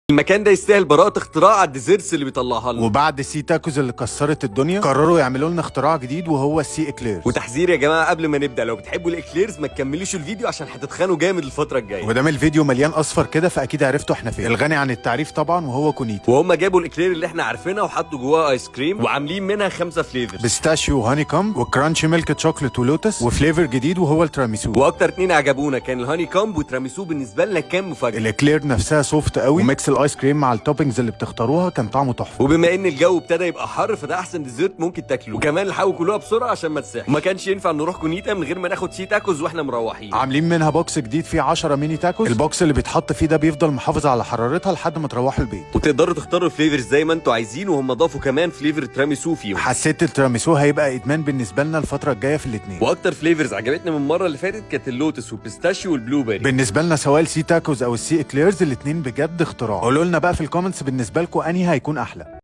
المكان ده يستاهل براءة اختراع على ال desserts اللي بيطلعها لنا. وبعد سي تاكوز اللي كسرت الدنيا قرروا يعملوا لنا اختراع جديد وهو السي اكليرز. وتحذير يا جماعة قبل ما نبدا، لو بتحبوا ال eclairs ما تكملوش الفيديو عشان هتتخانوا جامد الفترة الجاية. ودام الفيديو مليان اصفر كده فاكيد عرفتوا احنا فين. الغني عن التعريف طبعا وهو كونيتا. وهم جابوا الاكلير اللي احنا عارفينها وحطوا جواها ice cream وعاملين منها 5 flavors: pistachio و honeycomb و crunchy milk chocolate و lotus و flavor جديد وهو التراميسو. واكتر اتنين عجبونا كان ال honeycomb وتراميسو، بالنسبة لنا كان مفاجاة. الاكلير نفسها soft قوي و mix ال ice cream مع ال toppings اللي بتختاروها كان طعمه تحفة. وبما ان الجو ابتدى يبقى حر فده احسن dessert ممكن تاكلوه، وكمان الحقوا كلوها بسرعة عشان ما تسيح. وما كانش ينفع نروح كونيتا من غير ما ناخد سي تاكوز واحنا مروحين. عاملين منها box جديد فيه 10 mini tacos. ال box اللي بيتحط فيه ده بيفضل محافظ على حرارتها لحد ما تروحوا البيت. وتقدروا تختاروا flavors زي ما انتوا عايزين، وهم ضافوا كمان flavor تراميسو فيهم. حسيت التراميسو هيبقى ادمان بالنسبة لنا الفترة الجاية في الاثنين. واكتر flavors عجبتنا من المرة اللي فاتت كانت ال lotus وال pistachio وال blueberry. بالنسبة لنا سواء السي تاكوز او السي اكليرز الاثنين بجد اختراع. قولوا لنا بقى في ال comments بالنسبة لكم انهي هيكون احلى.